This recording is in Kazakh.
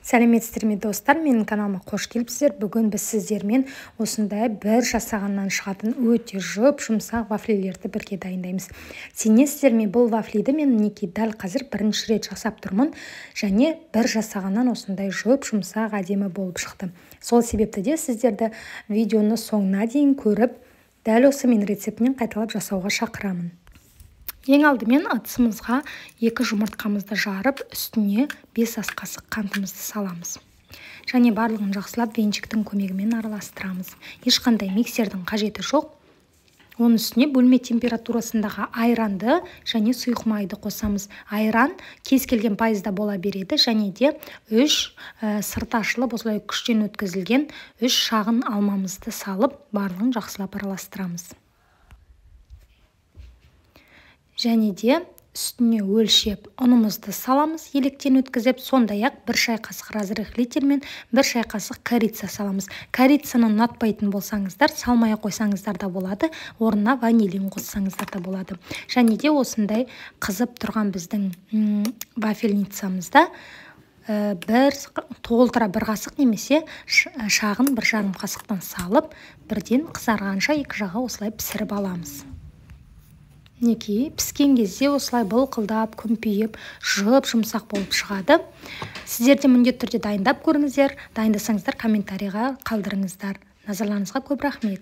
Сәлеметсіздер ме, достар? Менің каналыма қош келіпсіздер. Бүгін біз сіздермен осындай бір жасағаннан шығатын өте жұп-жұмсақ вафлилерді бірге дайындаймыз. Сенесіздер ме, бұл вафлиді мен мінекей дәл қазір бірінші рет жасап тұрмын және бір жасағаннан осындай жұп-жұмсақ әдемі болып шықты. Сол себепті де сіздерді видеоны соңына дейін көріп, дәл осы мен рецептінен қайталап жасауға шақырамын. Ең алдымен ыдысымызға 2 жұмыртқамызды жарып, үстіне 5 ас қасық қантымызды саламыз. Және барлығын жақсылап венчиктің көмегімен араластырамыз. Ешқандай миксердің қажеті жоқ. Оның үстіне бөлме температурасындағы айранды және сұйық майды қосамыз. Айран кез келген пайызда бола береді және де 3 сырты ашылып осылай күштен өткізілген 3 шағын алмамызды салып, барлығын жақсылап араластырамыз. Және де үстіне өлшеп ұнымызды саламыз, електен өткізіп, сондай-ақ 1 шай қасық разрыхлитель мен 1 шай қасық корица саламыз. Корицаны ұнатпайтын болсаңыздар, салмай қойсаңыздар да болады, орнына ванилин қоссаңыздар да болады. Және де осындай қызып тұрған біздің вафельницамызда бір толтыра 1 қасық немесе шағын 1,5 қасықтан салып, бірден қызарғанша екі жағы осылай пісіріп аламыз. Мінекей, піскен кезде осылай былқылдап, күмпиіп, жұп-жұмсақ болып шығады. Сіздер де міндетті түрде дайындап көріңіздер. Дайындасаңыздар комментарийға қалдырыңыздар. Назарларыңызға көп рахмет.